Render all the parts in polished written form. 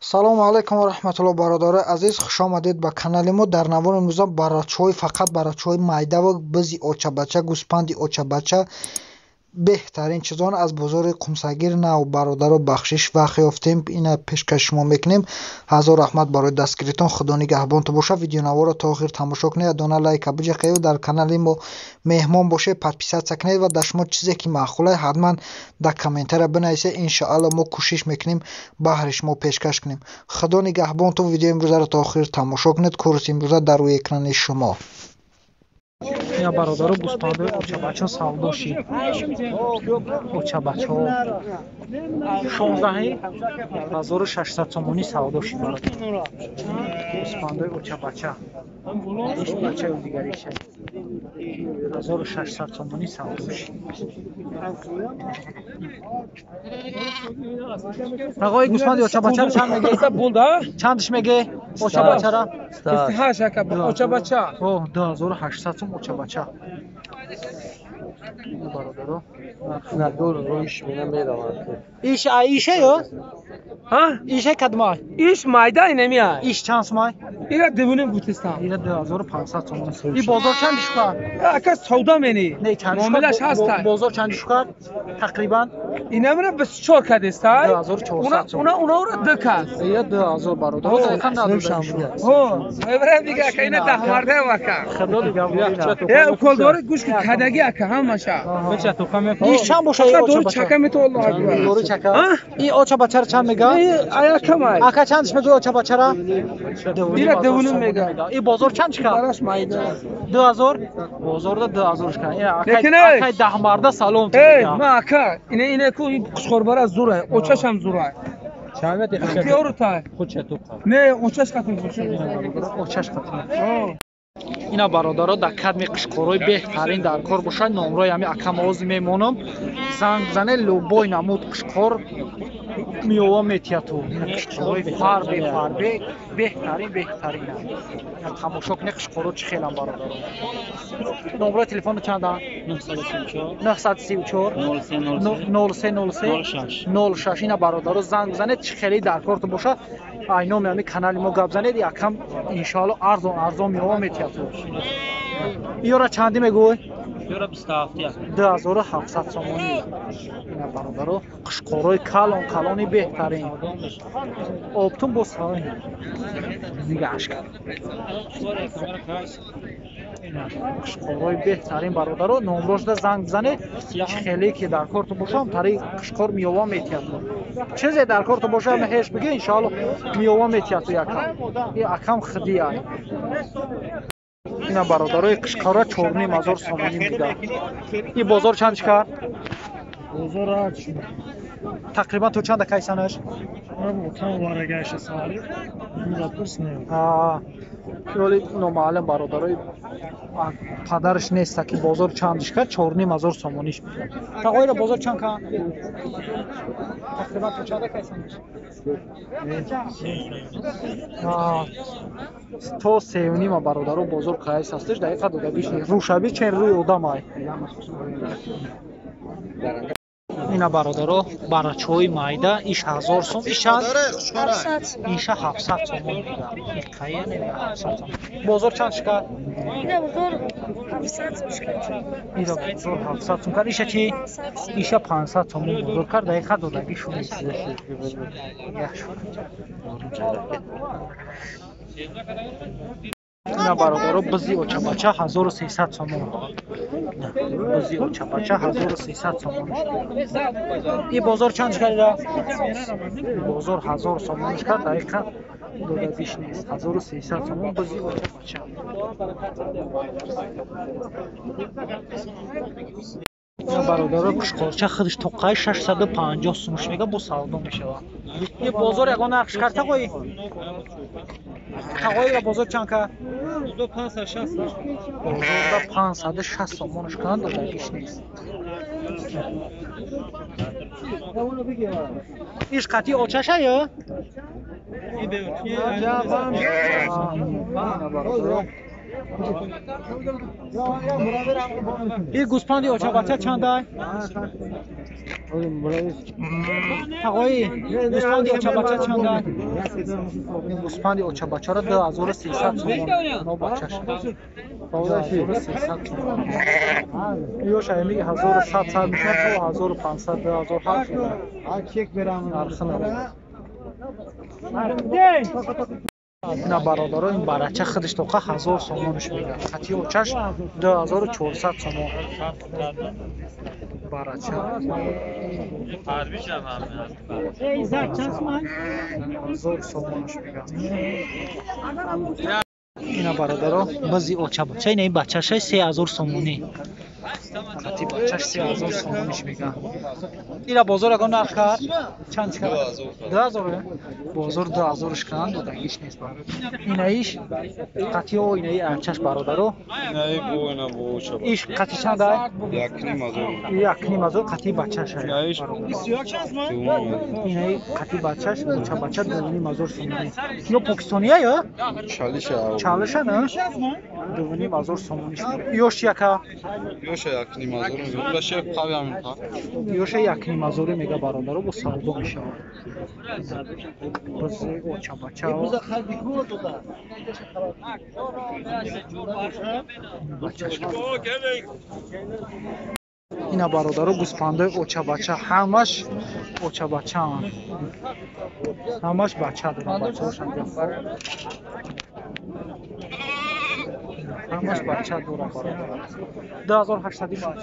Салому алайкум ва раҳматуллоҳ, бародарои азиз, хуш омадед ба канали мо. Дар навори имрӯза барачаҳои, фақат барачаҳои майдаву бизи очабача, гӯспанди очабача, беҳтарин чизон аз бозори Қумсагир нав, бародаро, бахшиш вақт ёфтем, ина пешкаши шумо мекунем. Ҳазор раҳмат барои дастгиритон, худо нигаҳбонтон бошад. Видеонаворро то охир тамошо кунед, дона лайка биҷақед, дар канали мо меҳмон бошед, подписаться кунед ва дар шумо чизе ки маъқулае, ҳатман дар комментария бинависед. Иншоалло, мо кӯшиш мекунем, баҳри шумо пешкаш кунем. Худо нигаҳбонтон. Видеои имрӯзаро то охир тамошо кунед. Курси имрӯза дар рӯи экрани шумо. Я, бародаро, гӯспандои очабача савдо шид. Очабачаҳо 16 600 сомонӣ савдо шид, бародар. Гӯспандои очабача, иш бачаю дигариша 1600 сомонӣ савдо шид. Тағои, гӯспанди очабачаро чанд меге? Чандш меге очабачара? Очабача. 2800 сом очабача, бародаро. Иш ише ё ише кадмай? Иш майда инамия. Иш чанд сомай? Ира 2,5 гуфтистам. Ира 2500 сомон. И бозор чанд шукар? Ака, савдо мени. Не, чанд? Муомилаш ҳаста. Бозор чанд шукар тақрибан? Инамра 24 кадистай. 2400 сом. Уна ура ду кад. Ира 2000, бародаро. Ҳо, мебарам дига, ака, ина даҳмарда, ака. Худо дига. Э, укол дори, гӯш ки, кадаги, ака, ҳамаша. Иш чанд боша? Дору чака мето, Аллоҳ акбар. Дору чака. И оча бачара чанд мега? Ая камай. Ака, чандш мегӯи оча бачара? Ира 2,5 мега. И бозор чанд чика? Бараш майда. 2000? Бозорда 2000 шка. Акай даҳмарда, салом. Эй, ма, ака, ине ине ку қушқорбара зурай, очашам зурай. Ихтиёру тай. Не, очаш қатин. Очаш қатин. Ина, бародаро, дар кадми қишқорои беҳтарин дар кор бошад, номрои ҳами акамози мемонам, занг зане, любой намуд қишқор меова метияту. Қишқорои фарбе, фарбе, беҳтарин, беҳтарина. Тамошо кунед, қишқоро чӣ хелам, бародаро. Номрои телефону чанда? 934 03 03 06. Ина, бародаро, занг занед, чӣ хеле дар кортон бошад, ай номи ҳами канали мо гап занед, якам иншоалло арзон арзон меова метияту. Иёра чандӣ мегӯй? 2700 сомонӣ. Ина, бародаро, қишқорои калон калони беҳтарин, обтун бо нигаҳш кард. Қишқорои беҳтарин, бародаро, номрошда занг бизанед, чӣ хеле ки дар кортон бошам, тари қишқор меова метиҳад. Чизе дар кортон боша, ҳеш биге, иншоалло меова метиҳад. Якам и акам хидия. Ина, бародарои, қишқора 4500 сомонӣ мегӯяд. И бозор чанд чикар тақрибан? То чанда кайсанаш? Оли номаълум, бародарои, падараш неста, ки бозор чандиш кард. 4500 сомониш мегӯяд. Тағоира бозор чанд кан тақрибан? То чанда кайсанаш? То сеюнима, бародаро, бозор қайс ҳасташ, дақиқа додагиш рӯшаби чен рӯи одамай. Ина, бародаро, барачаҳои майда, иш 1000 сом, иш чанд? Иша 700 сомон мега. 700 сом. Бозор чанд шикар? Ира бозор 700 сом кард. Иша чи? Иша 500 сомон бозор кард, дақиқа додагӣ шуд. Ина, бародаро, бизи очабача 1300 сомон. Бизи очабача 1300 сомон. И бозор чанд шикарда? Бозор 1000 сомон шикар, дақиқа додагиш нест. 1300 сомон бизи очабача. Бародаро, қушқорча худаш тоқаи 650 сомш мега, бо савдо мешавад. И бозор ягон нарх шикар, тағои? Тағоира бозор чанд кард? Бозорда 560 сомонаш кунанд, додагиш нест. Иш қатъи очаша ё? Бародаро. Ин гӯспанди очабача чандай? Тағои, гӯспанди очабача чандай? Ин гӯспанди очабачаро 2300 сомон. Но бачаш. 2300 сомон. Ёш ами 1100 сар мешавад то 1500, 2000 ҳар хел. Нархи на бародаро, ин барача худаш тоқа 1000 сомонш мегӯяд. Хати очаш 2400 сомон. Барача 1000 сомонш мегӯяд. Ина бародаро, бизи очабача, ина ин бачаша 3000 сомонӣ. Хати бачаш 3000 сомониш мегӯяд. Ира бозор ягон нарх кард? Чанд кард? 2000. Бозор 2000-ш кунанд, додагиш нест. Инаиш қатио, инаи арчаш бародаро. Иш қати чанд ай? 1.5 1.5 қати бачаш ай. Инаи қати бачаш, оча бача 2.5 сомонӣ. Ё покистония ё? Чалиша. Чалиша на? 2.5 сомониш мегӯяд. Ёш яка? Ёша 1.5 мегӯяд. Ша қавям қа. Ёша 1.5 мега бародаро, бо савдо мешавад. Бизи оча бача. Ина бародаро, гӯспандаи очабача ҳамаш очабачаанд. Ҳамаш бача доранд, бачаҳошам ҳамаш бача доранд бародаро. 2800 шуд.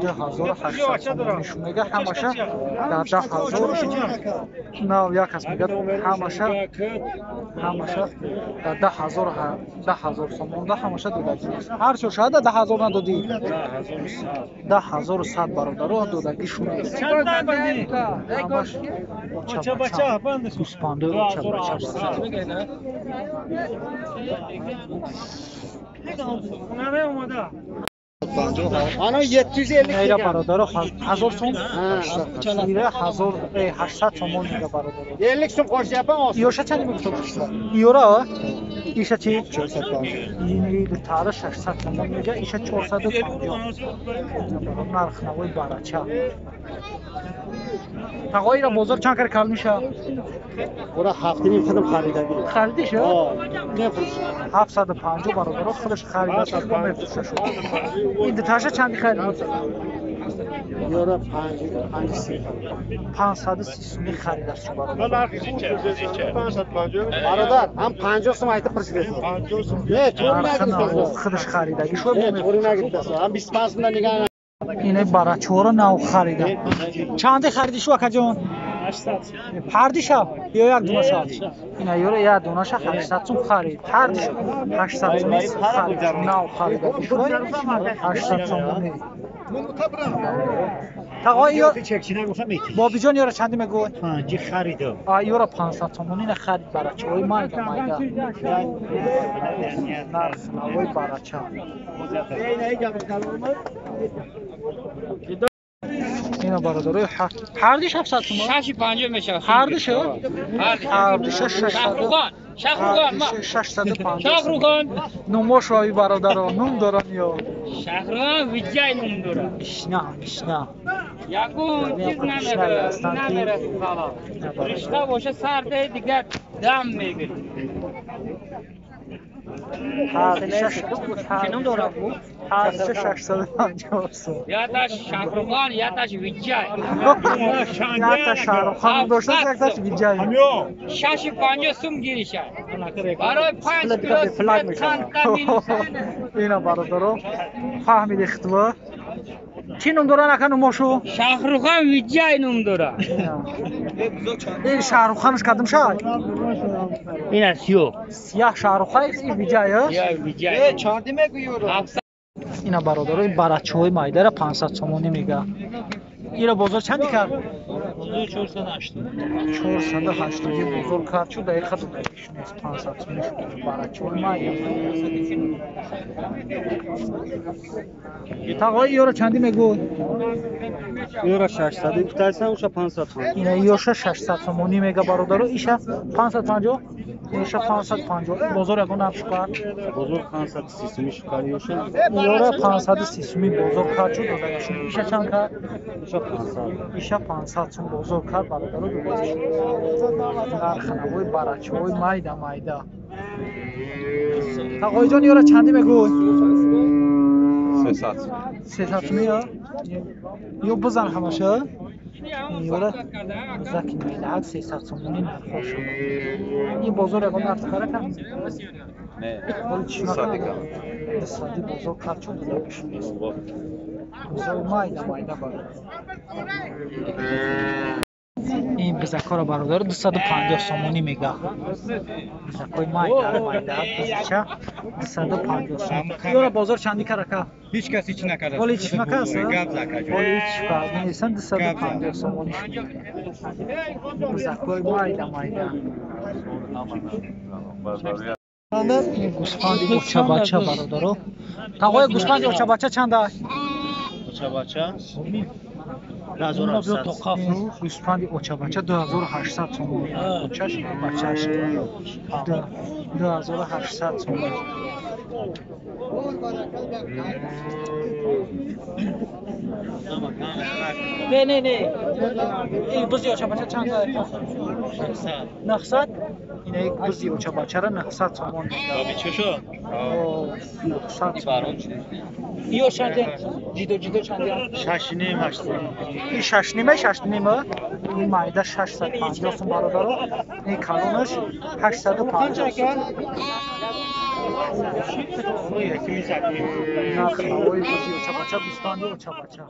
2800 сомониш мега, ҳамаша дар 10000 нав як кас мегӯяд, ҳамаша дар 10000 сомонда ҳамаша додагӣ нест. Ҳар чо шояд 10000 надодӣ. 10100 бародаро додагишон нест. Ҳамаш очабача, гӯспандаи очабача. Ana 750 Ира бародаро 1000 сом, ира 1800 сомон мега бародаро. 50 сом qo'shyapman olsun. Ёша чанд мегуфтам? Ёра? Иша чи? 450. Ин дутара 600 сомон мега, иша 450. Нарх навои барача. Тағои ира бозор чанд кар кал меша? Ора 7.5 худам харидаги. Харидиш? Мефурӯшам. 750 бародаро худаш харида шуд, мефурӯшад. Ин дуташа чанди харид? Ёра 530. 530 сомӣ харидаст шу бародар. Бародар, ҳам 50 сом айтиб пурсидasiz. Не, to'g'ri nagirtasiz. Худаш харидаги шу. Не, to'g'ri nagirtasiz. Ҳам 25 сомdan degan. Ина барачаҳоро нав харида. Чанди хариди шу акаҷон? 800. Ҳардиша ё як донаша? Ина ёра як донаша 800 сом харид. Ҳардиша 800 сом харид. Нав харида. 800 сомонӣ. Тағои ё Бобиҷон ёра чанди мегӯй? 5 харидам. А ёра 500 сомонӣ на харид барачаҳои майда майда. Нарх навои барача. Ина бародарои ҳардиш 700 сомон. 650 мешавад. Ҳардиш? Ҳардиша 600. Шахрухан ма. 650. Шахрухан. Нумош вои бародаро, нум доран ё. Шахрухан Виджай ном дорад. Гишна, гишна. Ягон чиз намерасад ҳало. Ришта боша сар де дигар дам мегирад. Ҳардиша ном дорад бу? Ҳардиша 650 сом. Яташ Шахрухан, яташ Виджай. Якта Шахрухан дошта, якташ Виджай. 650 сум гириша. Барои 5 кило қанд минус. Ина бародаро, фаҳмиди хитва. Чӣ ном доран ака нумошу? Шахрухан Виджай ном дорад. Ин Шахруханш кадом шай? Ина сиёҳ. Сиёҳ Шахрухан, ин Виджай, а? Сиёҳ Виджай. Чанди мегӯй ёро? Ина бародаро, ин барачаҳои майдара 500 сомонӣ мега. Ира бозор чанди кард? 480. 480 бозор кард, чу дақиқа додагиш нест 500 сомонӣ шуд барачаҳои майда. Тағои ёра чанди мегӯй? Ёра 600 гуфтаасан, уша 500 сом. Ина ёша 600 сомонӣ мега бародаро, иша 550? Ёша 550. Бозор ягон нарх шукар? Бозор 530 сумӣ шукар ёша. Ёра 530 сумӣ бозор кард шуд додагишон. Иша чанд кард? Иша 500. Иша 500 сум бозор кард бародаро додагишон. Нархнавои барачаҳои майда майда. Тағоиҷон ёра чандӣ мегӯй? 300. 300 сумӣ ё? Ё бизан ҳамаша? Ёра заки майдаҳак 300 сомонӣ нархҳо шуд. Ин бозор ягон нарх кара кард? Не. Ҳоли чӣ Дусади накард? кард. Дусади бозор кард чун додагишон нест. Бозори майда майда бародар. Ин бизакҳоро бародар 250 сомонӣ мега. Бизакҳои майда майда бизача 250 сомонӣ. Ёра бозор чандӣ карака? Ҳеҷ кас ҳеҷ накард. Ҳоли ҳеҷ накард? Гап зака. Ҳоли ҳеҷ кард нестан 250 сомонӣ. Бизакҳои майда майда. Ин гӯсфанди очабача бародаро. Тағои гӯсфанди очабача чанда? Очабача 2800. Гӯсфанди очабача 2800 сомонӣ. Очаш бачаш 2800 сомонӣ. Не, не, не. Ин бузи очабача чанда? 900. Ина як бузи очабачара 900 сомон. Чошо? 900 сомон. Ё чанде? Ҷидо ҷидо чанде? 6.5 8. Ин 6.5 6.5. Ин майда 650 сом бародаро. Ин калонаш 850 сом. Нархнавои бузи очабача, гӯсфанди очабача.